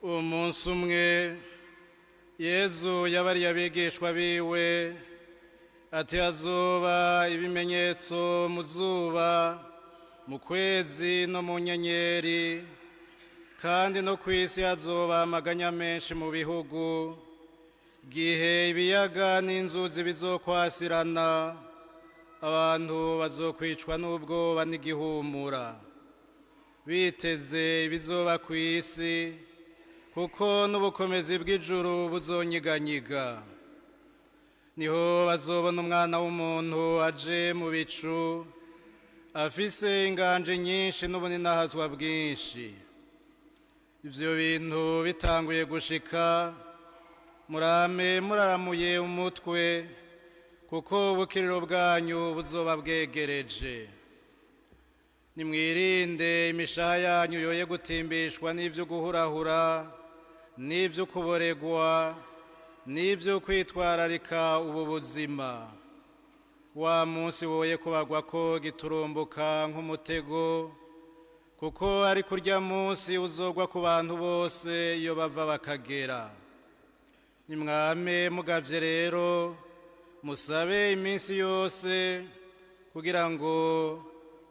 Umunsi umwe Yezu yabariye abigishwa biwe ati: "Hazoba ibimenyetso mu zuba, mu kwezi no mu nyenyeri, kandi no ku isi hazoba amaganya menshi mu bihugu, gihe ibiyaga n'inzuzi bizokwasirana, abantu bazokwicwa n'ubwoba n'igihumura, biteze ibizoba ku isi, kuko n'ubukomezi bw'ijuru buzonyiganyiga. Niho bazobona Umwana w'umuntu aje mu bicu, afise inganje nyinshi n'ubuninahazwa bwinshi. Ivyo bintu bitanguye gushika, murame muraramuye umutwe, kuko ubukiriro bwanyu buzoba bwegereje. Nimwirinde imishaha yanyu yoye gutimbishwa n'ivyo guhurahura, n'ivyo kuboregwa, n'ivyo kwitwararika ubu buzima, wa munsi woye kubagwa ko giturumbuka nk'umutego, kuko ari kurya munsi uzogwa ku bantu bose iyo bava bakagera. Nimwame mugavye rero, musabe iminsi yose, kugira ngo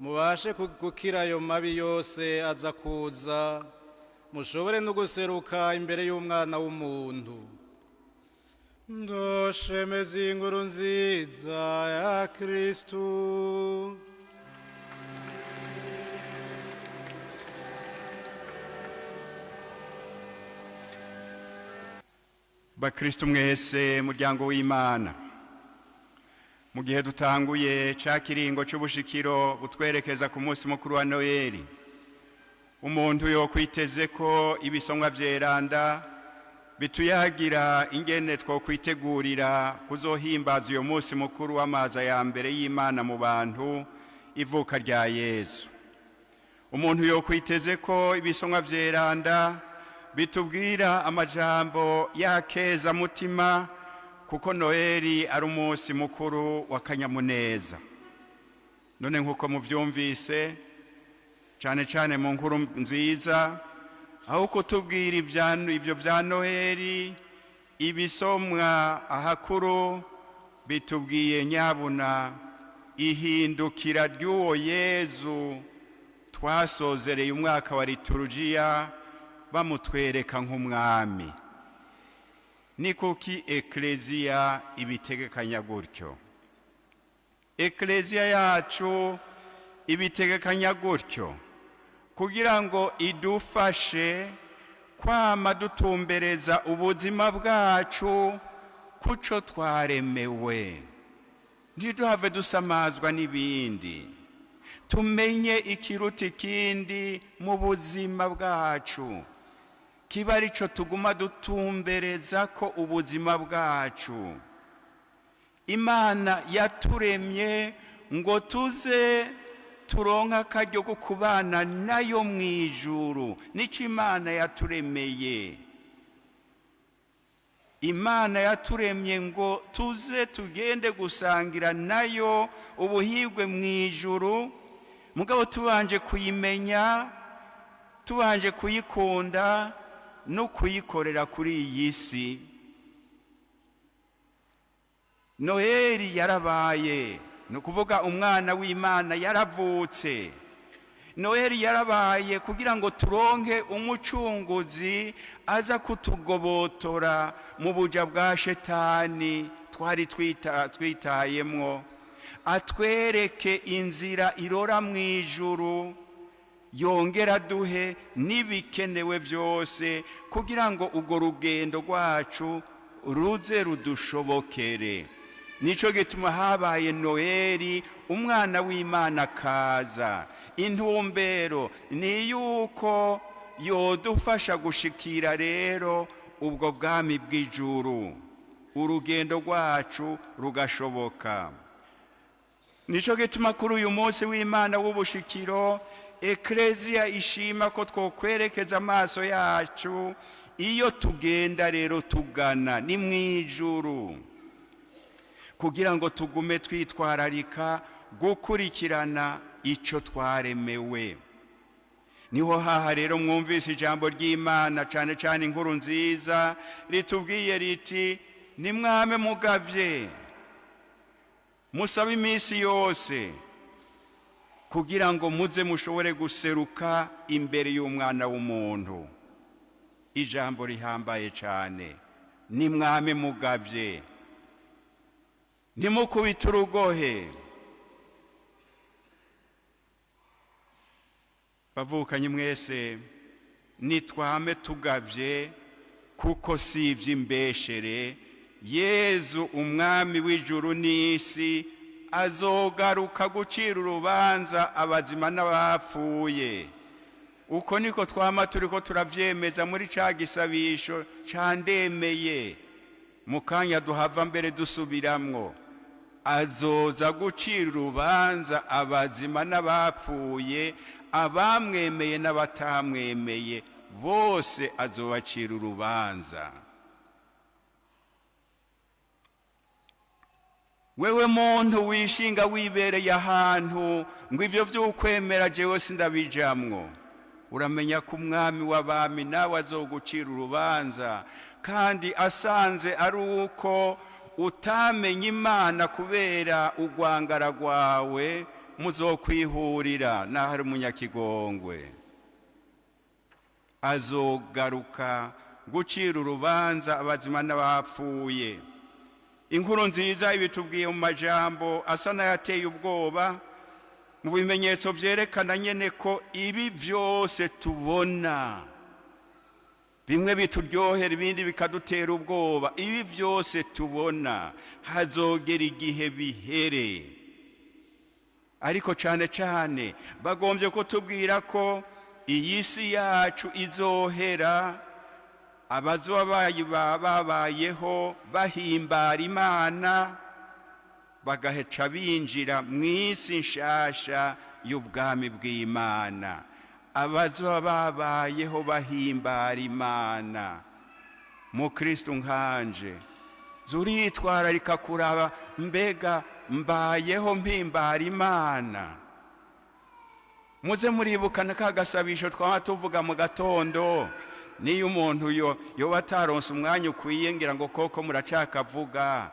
mubashe gukira ayo mabi yose aza kuza, mushobore no guseruka imbere y'Umwana w'umuntu." Ndoshemeza inkuru nziza ya Kristu. Bakristo mwese, muryango w'Imana, mu gihe dutanguye ca kiringo c'ubushikiro butwerekeza ku munsi mukuru wa Noheli, umuntu yokwiteze ko ibisomwa vyeranda bituyagira ingene twokwitegurira kuzohimbaza uyo munsi mukuru w'amaza ya mbere y'Imana mu bantu, ivuka rya Yezu. Umuntu yokwiteze ko ibisomwa vyeranda bitubwira amajambo y'akeza mutima, kuko Noheli ari umunsi mukuru w'akanyamuneza. None nk'uko muvyumvise cane cane mu nkuru nziza, aho kutubwira ivyo vya Noheli, ibisomwa ahakuru bitubwiye nyabuna ihindukira ry'uwo Yezu twasozereye umwaka wa liturujia bamutwereka nk'umwami. Ni kuki Ekleziya ibitegekanya gutyo? Ekleziya yacu ibitegekanya gutyo kugira ngo idufashe kwama dutumbereza ubuzima bwacu kuco twaremewe, ntiduhave dusamazwa n'ibindi, tumenye ikiruta ikindi mu buzima bwacu, kiba arico tuguma dutumbereza ko ubuzima bwacu. Imana yaturemye ngo tuze turonka akaryo ko kubana nayo mu ijuru. Nico Imana yaturemeye. Imana yaturemye ngo tuze tugende gusangira nayo ubuhigwe mu ijuru, mugabo tubanje kuyimenya, tubanje kuyikunda no kuyikorera kuri iyi si. Noheli yarabaye, ni ukuvuga umwana w'Imana yaravutse. Noheli yarabaye kugira ngo turonke umucunguzi aza kutugobotora mu buja bwa shetani twari twitayemwo, atwereke inzira irora mu ijuru, yongera duhe n'ibikenewe byose kugira ngo urwo rugendo rwacu ruze rudushobokere. Nico gituma habaye Noheli, umwana w'Imana akaza. Intumbero ni yuko yodufasha gushikira rero ubwo bwami bw'ijuru, urugendo rwacu rugashoboka. Nico gituma kuri uyu munsi w'Imana w'ubushikiro, Ekleziya ishima ko twokwerekeza amaso yacu iyo tugenda rero tugana ni mu ijuru, kugira ngo tugume twitwararika gukurikirana ico twaremewe. Niho haha rero mwumvise ijambo ry'Imana, cane cane inkuru nziza ritubwiye riti: "Nimwame mugavye, musabe iminsi yose, kugira ngo muze mushobore guseruka imbere y'Umwana w'umuntu." Ijambo rihambaye cyane: nimwame mugavye, ntimukubite urugohe. Bavukanye mwese, nitwame tugavye, kuko si iby'imbeshere. Yezu Umwami w'ijuru n'isi azogaruka gucira urubanza abazima n'abapfuye. Uko niko twama turiko turavyemeza muri ca gisabisho ca Ndemeye. Mu kanya duhava mbere dusubiramwo: azoza gucira urubanza abazima n'abapfuye, abamwemeye n'abatamwemeye, bose azobacira urubanza. Wewe muntu wishinga wibereye ahantu ngo ivyo vy'ukwemera jewe sindabijamwo, uramenya ko Umwami w'abami nawe azogucira urubanza, kandi asanze ari uko utamenye Imana kubera urwangara rwawe, muzokwihurira naho ari umunyakigongwe. Azogaruka gucira urubanza abazima n'abapfuye. Inkuru nziza ibitubwiye mu majambo asa n'ayateye ubwoba, mu bimenyetso vyerekana nyene ko ibi vyose tubona, bimwe bituryohera ibindi bikadutera ubwoba, ibi vyose tubona hazogera igihe bihere. Ariko cane cane bagombye kutubwira ko iyi si yacu izohera, abazoba babayeho bahimbara Imana bagaheca binjira mu isi nshasha y'ubwami bw'Imana. Abazoba babayeho bahimbara Imana, mu Kristo nkanje zuritwararika kuraba: mbega mbayeho mpimbara Imana? Muze muribukana ka gasabisho twaba tuvuga mu gatondo. Niyo umuntu yoba ataronse umwanya ukwiye, ngira ngo koko muracakavuga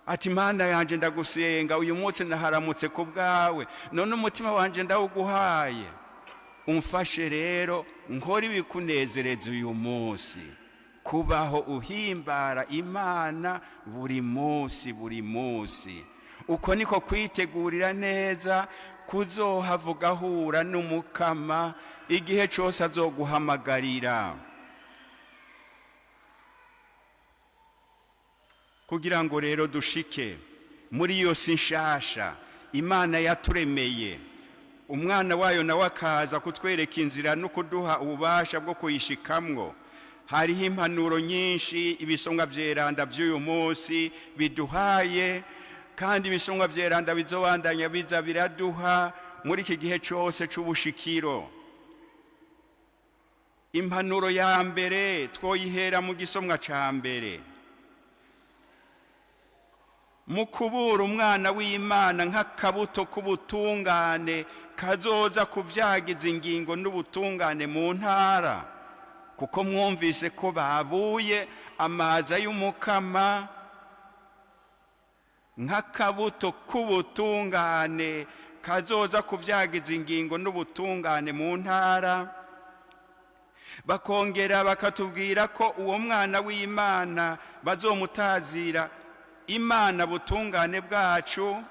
ati: "Mana yanje, ndagusenga, uyu munsi naharamutse ku bwawe, none umutima wanje ndawuguhaye, umfashe rero nkore ibikunezereza uyu munsi." Kubaho uhimbara Imana buri munsi, buri munsi, uko niko kwitegurira neza kuzohavuga ahura n'Umukama igihe cyose azoguhamagarira. Kugira ngo rero dushike muri iyo si nshasha Imana yaturemeye, Umwana wayo nawe akaza kutwereka inzira no kuduha ububasha bwo kuyishikamwo, hariho impanuro nyinshi ibisonga vyeranda vy'uyu munsi biduhaye, kandi ibisonga vyeranda bizobandanya biza biraduha muri iki gihe cose c'ubushikiro. Impanuro ya mbere twoyihera mu gisomwa ca mbere: mu kubura Umwana w'Imana nk'akabuto k'ubutungane kazoza kuvyagiza ingingo n'ubutungane mu ntara, kuko mwumvise ko babuye amaza y'Umukama nk'akabuto k'ubutungane kazoza kuvyagiza ingingo n'ubutungane mu ntara. Bakongera bakatubwira ko uwo Mwana w'Imana bazomutazira Imana butungane bwacu.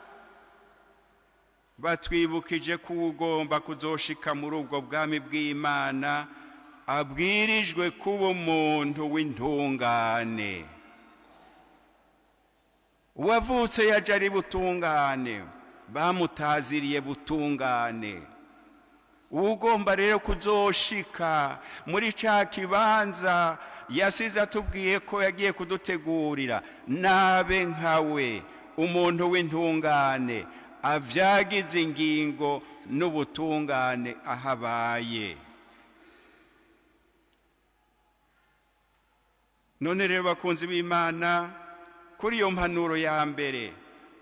Batwibukije ko ugomba kuzoshika muri ubwo bwami bw'Imana abwirijwe kuba umuntu w'intungane. Uwavutse yaje ari butungane, bamutaziriye butungane. Ugomba rero kuzoshika muri ca kibanza yasize atubwiye ko yagiye kudutegurira, nabe nkawe, umuntu w'intungane avyagize ingingo n'ubutungane ahabaye. None rero bakunzi b'Imana, kuri iyo mpanuro ya mbere,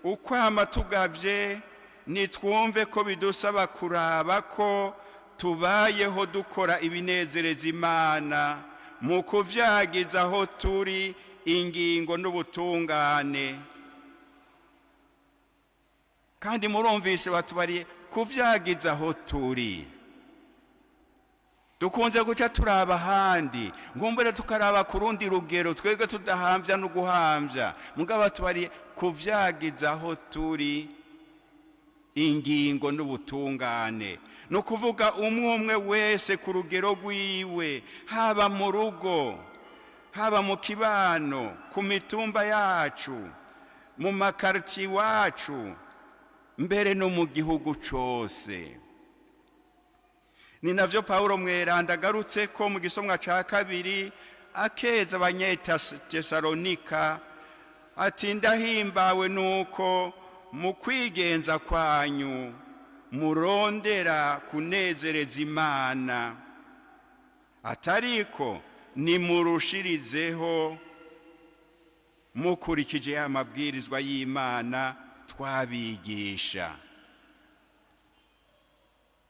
ukwama tugavye, nitwumve ko bidusaba kuraba ko Tubayeho dukora ibinezereza Imana mu kuvyagiza aho turi ingingo n'ubutungane. Kandi murumvise batubariye kuvyagiza aho turi. Dukunze guca turaba ahandi, ngumbure tukaraba ku rundi rugero, twebwe tudahambya no guhambya. Mugabo batubariye kuvyagiza aho turi ingingo n'ubutungane, ni ukuvuga umwe umwe wese ku rugero rwiwe, haba mu rugo, haba mu kibano, ku mitumba yacu, mu makaritiye iwacu, mbere no mu gihugu cose. Ni navyo Pawulo mweranda agarutse ko mu gisomwa ca kabiri, akeza Abanyetesalonika ati: "Ndahimbawe nuko mu kwigenza kwanyu murondera kunezereza Imana, atariko nimurushirizeho mukurikije ya mabwirizwa y'Imana twabigisha."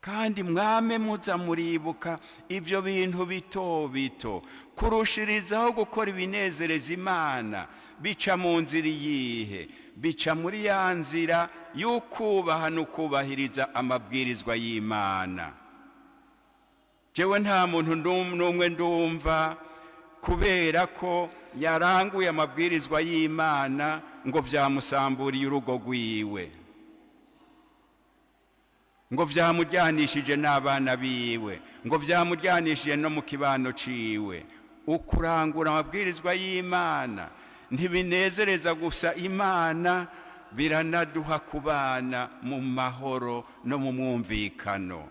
Kandi mwame muza muribuka ibyo bintu bito bito. Kurushirizaho gukora ibinezereza Imana bica mu nzira iyihe? Bica muri ya nzira y'ukubaha no kubahiriza amabwirizwa y'Imana. Jewe nta muntu n'umwe ndumva kubera ko yaranguye amabwirizwa y'Imana ngo byamusamburiye urugo rwiwe, ngo byamujyanishije n'abana biwe, ngo byamujyanishije no mu kibano ciwe. Ukurangura amabwirizwa y'Imana ntibinezereza gusa Imana, biranaduha kubana mu mahoro no mu mwumvikano.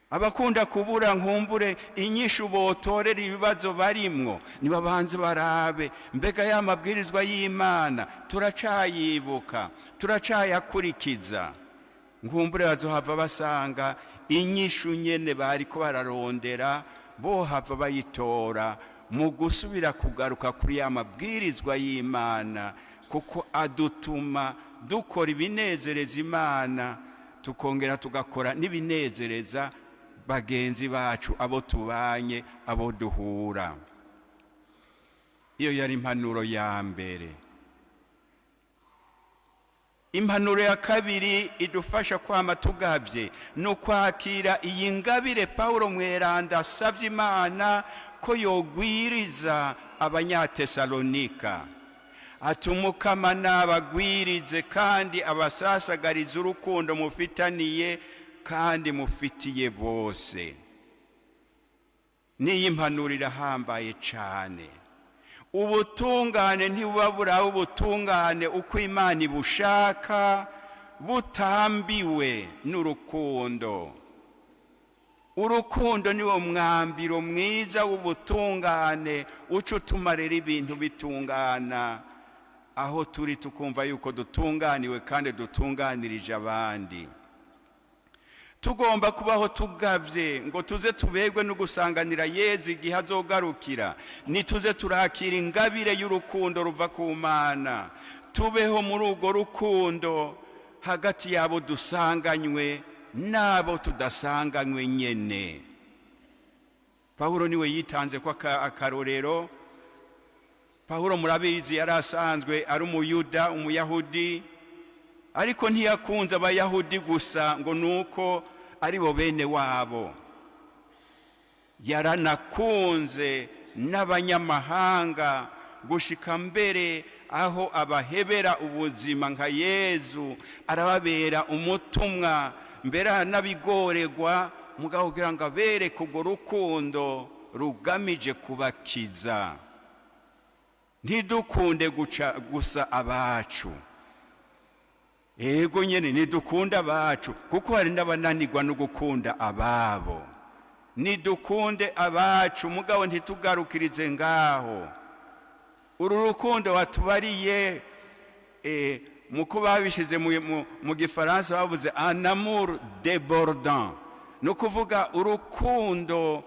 Abakunda kubura nkumbure inyishu botorera ibibazo barimwo, nibabanze barabe: mbega ya mabwirizwa y'Imana turacayibuka, turacayakurikiza? Nkumbure bazohava basanga inyishu nyene bariko bararondera, bohava bayitora mu gusubira kugaruka kuri ya mabwirizwa y'Imana, kuko adutuma dukora ibinezereza Imana, tukongera tugakora n'ibinezereza bagenzi bacu, abo tubanye, abo duhura. Iyo yari impanuro ya mbere. Impanuro ya kabiri idufasha kwama tugabye ni ukwakira iyi ngabire Pawulo mweranda asabye Imana ko yogwiriza Abanyatesalonika, ati: "Umukama nabagwirize kandi abasasagarize urukundo mufitaniye kandi mufitiye bose." N'iyi mpanuro irahambaye cyane. Ubutungane ntibuba buraba ubutungane uko Imana ibushaka butambiwe n'urukundo. Urukundo niwo mwambiro mwiza w'ubutungane, uca utuma rero ibintu bitungana aho turi, tukumva yuko dutunganiwe kandi dutunganirije abandi. Tugomba kubaho tugabye ngo tuze tuberwe no gusanganira Yezu igihe azogarukira. Nituze turakira ingabire y'urukundo ruva ku Mana, tubeho muri urwo rukundo hagati y'abo dusanganywe n'abo tudasanganywe nyene. Pawulo niwe yitanze ko akarorero. Pawulo murabizi yari asanzwe ari Umuyuda, Umuyahudi, ariko ntiyakunze Abayahudi gusa ngo nuko ari bo bene wabo, yaranakunze n'abanyamahanga, gushika mbere aho abahebera ubuzima nka Yezu, arababera umutumwa, mbere aranabigorerwa, mugabo kugira ngo abereke urwo rukundo rugamije kubakiza. Ntidukunde guca gusa abacu. Ego nyene, ntidukunde abacu, kuko hari n'abananirwa no gukunda ababo. Nidukunde abacu, mugabo ntitugarukirize ngaho. Uru rukundo watubariye, muko babishize mu gifaransa bavuze "un amour débordant", ni ukuvuga urukundo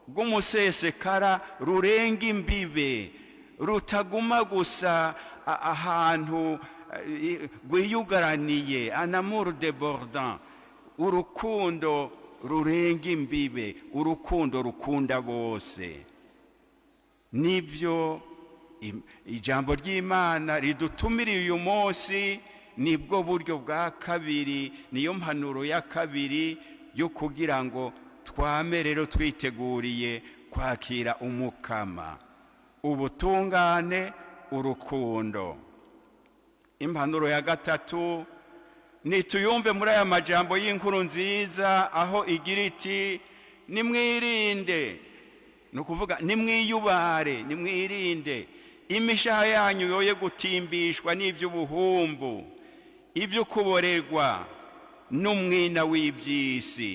rw'umusesekara, rurenga imbibe, rutaguma gusa ahantu rwiyugaraniye. Un amour débordant. Urukundo rurenga imbibe, urukundo rukunda bose. Nibyo ijambo ry'Imana ridutumiriye uyu munsi. Nibwo buryo bwa kabiri, niyo mpanuro ya kabiri yo kugira ngo twame rero twiteguriye kwakira Umukama: ubutungane, urukundo. Impanuro ya gatatu nituyumve muri aya majambo y'inkuru nziza, aho igira iti: "Nimwirinde", ni ukuvuga nimwiyubare, nimwirinde imishaha yanyu yoye gutimbishwa n'iby'ubuhumbu, ibyo kuborerwa n'umwina w'iby'isi.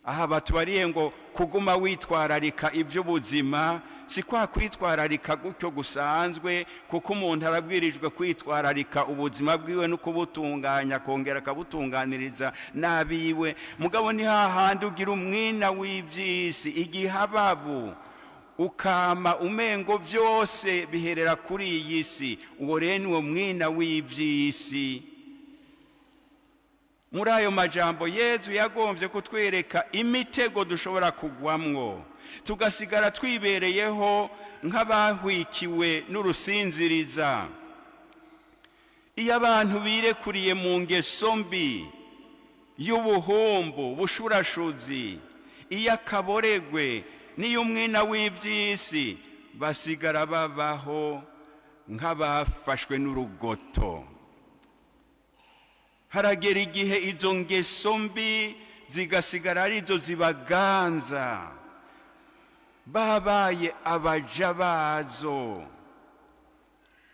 Aha batubariye ngo kuguma witwararika iby'ubuzima si kwa kwitwararika gutyo gusanzwe, kuko umuntu arabwirijwe kwitwararika ubuzima bwiwe no kubutunganya, akongera akabutunganiriza n'abiwe. Mugabo ni hahandi ugira umwina w'iby'isi, igihababu, ukama umengo byose biherera kuri iyi si. Uwo rero ni uwo mwina w'iby'isi. Muri ayo majambo, Yezu yagombye kutwereka imitego dushobora kugwamwo, tugasigara twibereyeho nk'abahwikiwe n'urusinziriza. Iyo abantu birekuriye mu ngeso mbi y'ubuhumbu, bushurashuzi, iyo akaboregwe n'iyo umwina w'iby'isi, basigara babaho nk'abafashwe n'urugoto. Haragera igihe izo ngeso mbi zigasigara arizo zibaganza, babaye abaja bazo,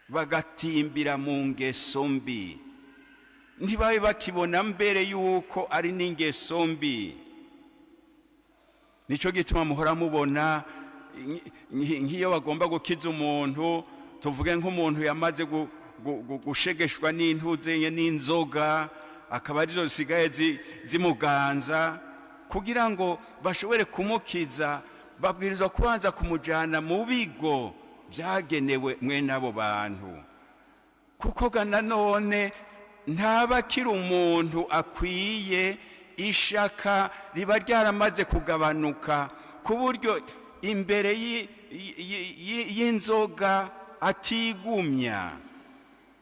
bagatimbira mu ngeso mbi, ntibabe bakibona mbere yuko ari n'ingeso mbi. Nicyo gituma muhora mubona nk'iyo bagomba gukiza umuntu, tuvuge nk'umuntu yamaze gushegeshwa n'intuzenye n'inzoga, akaba arizo zisigaye zimuganza, kugira ngo bashobore kumukiza babwirizwa kubanza kumujyana mu bigo byagenewe mwene abo bantu, kuko ga nanone ntaba akiri umuntu akwiye. Ishaka riba ryaramaze kugabanuka ku buryo imbere y'inzoga atigumya,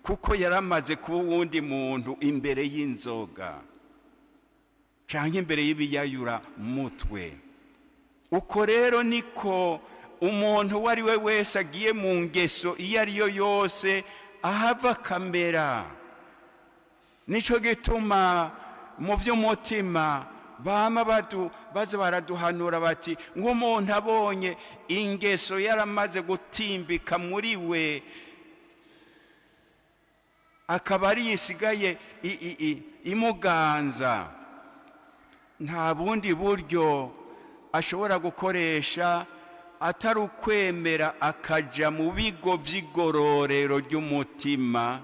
kuko yaramaze kuba uwundi muntu imbere y'inzoga cyangwa imbere y'ibiyayura mutwe. Uko rero niko umuntu uwo ari we wese agiye mu ngeso iyo ari yo yose ahava akamera. Nicyo gituma mu by'umutima bama baza baraduhanura bati: nk'umuntu abonye ingeso yaramaze gutimbika muri we, akaba ari isigaye imuganza, nta bundi buryo ashobora gukoresha atari ukwemera akaja mu bigo by'igororero ry'umutima.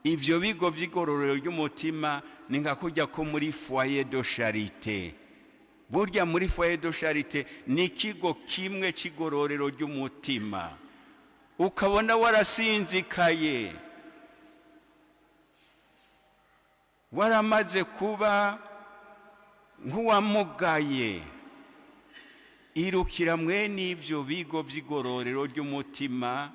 Ibyo bigo by'igororero ry'umutima ni nka kujya ko muri foyer de charité. Burya muri foyer de charité ni ikigo kimwe cy'igororero ry'umutima. Ukabona warasinzikaye, waramaze kuba nk'uwamugaye, irukira mwene ibyo bigo by'igororero ry'umutima,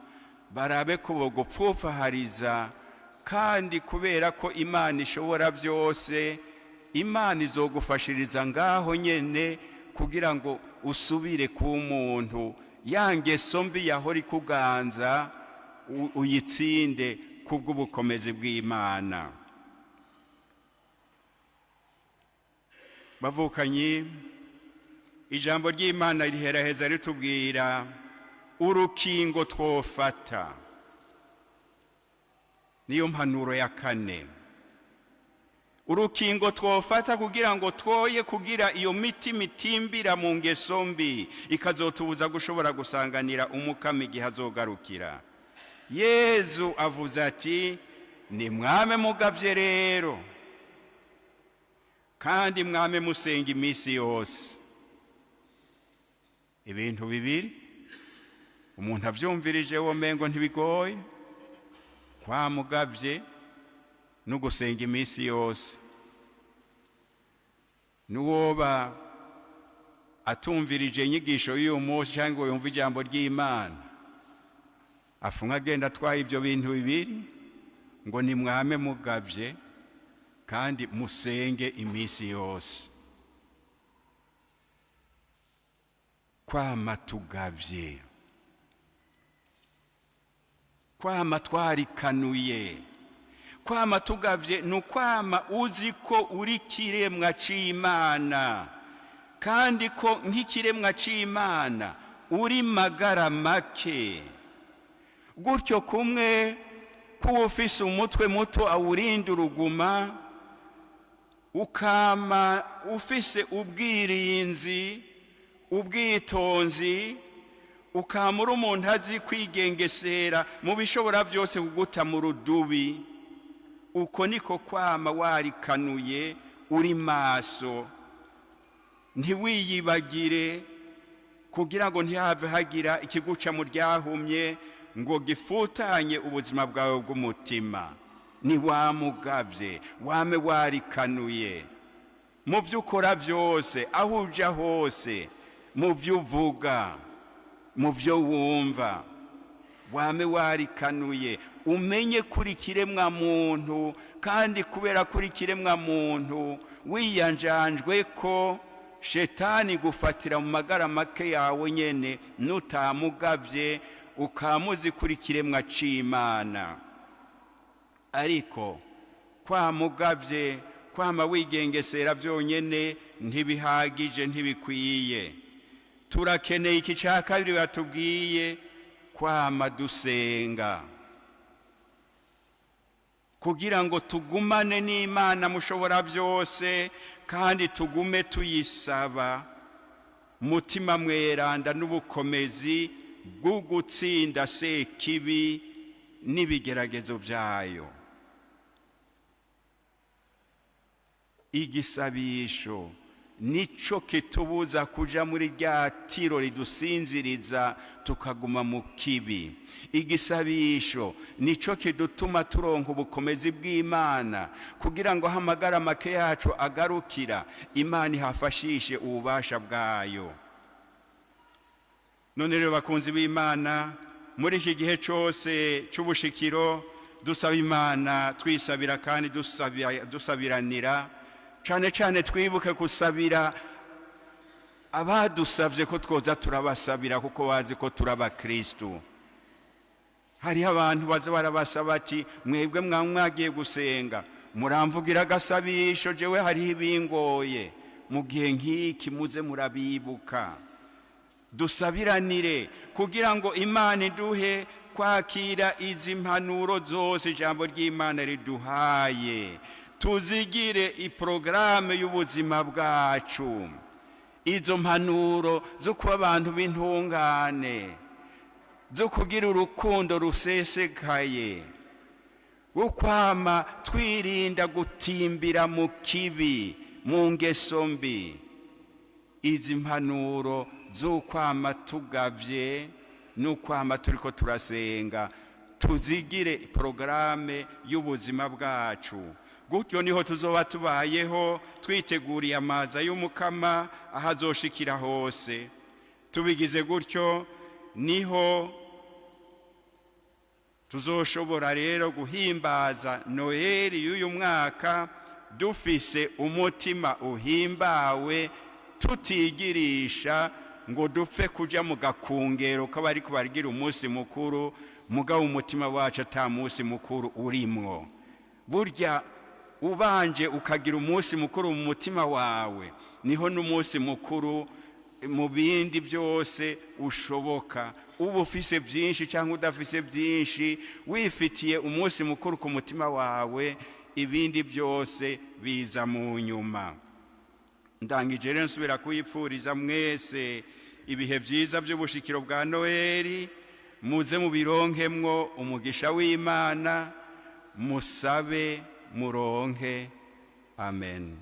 barabe ko bogupfupfahariza. Kandi kubera ko Imana ishobora byose, Imana izogufashiriza ngaho nyene kugira ngo usubire kuba umuntu, ya ngeso mbi yahora ikuganza uyitsinde kubw'ubukomezi bw'Imana. Bavukanyi, ijambo ry'Imana riheraheza ritubwira urukingo twofata. Niyo mpanuro ya kane: urukingo twofata kugira ngo twoye kugira iyo mitima itimbira mu ngeso mbi, ikazotubuza gushobora gusanganira Umukama igihe azogarukira. Yezu avuze ati: "Ni mwame mugavye rero, kandi mwame musenga iminsi yose." Ibintu bibiri umuntu avyumvirije womengo ntibigoye: kwamugavye no gusenga iminsi yose. N'uwoba atumvirije inyigisho y'uyu munsi cyangwa ngo yumve ijambo ry'Imana, afunga agenda atwaye ibyo bintu bibiri ngo nimwame mugabye kandi musenge iminsi yose. Kwama tugabye, kwama twarikanuye, kwama tugabye ni ukwama uzi ko uri kiremwa c'Imana, kandi ko nk'ikiremwa c'Imana uri magara make. Gutyo kumwe k'uwufise umutwe muto awurinda uruguma, ukama ufise ubwirinzi, ubwitonzi, ukama uri umuntu azi kwigengesera mu bishobora byose kuguta mu rudubi. Uko niko kwama warikanuye, uri maso, ntiwiyibagire, kugira ngo ntihave hagira ikiguca mu ryahumye ngo gifutanye ubuzima bwawe bw'umutima. Ntiwamugabye, wame warikanuye mu byo ukora byose, aho uja hose, mu byo uvuga, mu byo wumva, wame warikanuye. Umenye kuri kiremwa muntu, kandi kubera kuri kiremwa muntu wiyanjanjwe ko shetani gufatira mu magara make yawe nyene, nutamugabye ukamuzi kuri kiremwa c'Imana. Ariko kwamugabye, kwama wigengesera byonyene ntibihagije, ntibikwiye. Turakeneye iki cya kabiri batubwiye, kwama dusenga, kugira ngo tugumane n'Imana mushobora byose, kandi tugume tuyisaba mutima mweranda n'ubukomezi bwo gutsinda sekibi n'ibigeragezo byayo. Igisabisho nico kitubuza kuja muri rya tiro ridusinziriza tukaguma mu kibi. Igisabisho nico kidutuma turonka ubukomezi bw'Imana, kugira ngo hamagara make yacu agarukira, Imana ihafashishe ububasha bwayo. None rero bakunzi b'Imana, muri iki gihe cyose cy'ubushikiro dusaba Imana, twisabira kandi dusabiranira, cyane cyane twibuke gusabira abadusabye ko twoza turabasabira, kuko bazi ko turabakristu. Hariho abantu baza barabasaba ati mwebwe mwagiye gusenga muramvugira agasabisho, jewe hariho ibingoye. Mu gihe nk'iki muze murabibuka, dusabiranire kugira ngo Imana iduhe kwakira izi mpanuro zose ijambo ry'Imana riduhaye, tuzigire iporogaramu y'ubuzima bwacu. Izo mpanuro zo kuba abantu b'intungane, zo kugira urukundo rusesekaye, wo kwama twirinda gutimbira mu kibi, mu ngeso mbi. Izi mpanuro z'ukwama tugabye n'ukwama turiko turasenga, tuzigire porogaramu y'ubuzima bwacu. Gutyo niho tuzoba tubayeho twiteguriye amaza y'Umukama aho azoshikira hose. Tubigize gutyo niho tuzoshobora rero guhimbaza Noheli y'uyu mwaka dufise umutima uhimbawe, tutigirisha ngo dupfe kuja mu gakungero k'abariko baragira umunsi mukuru, mugabo umutima wacu ata munsi mukuru urimwo. Burya ubanje ukagira umunsi mukuru mu mutima wawe, niho n'umunsi mukuru mu bindi byose ushoboka. Uba ufise byinshi cyangwa udafise byinshi, wifitiye umunsi mukuru ku mutima wawe, ibindi byose biza mu nyuma. Ndangije rero nsubira kuyipfuriza mwese ibihe byiza by'ubushikiro bwa Noheli. Muze mubironkemwo umugisha w'Imana, musabe muronke. Amen.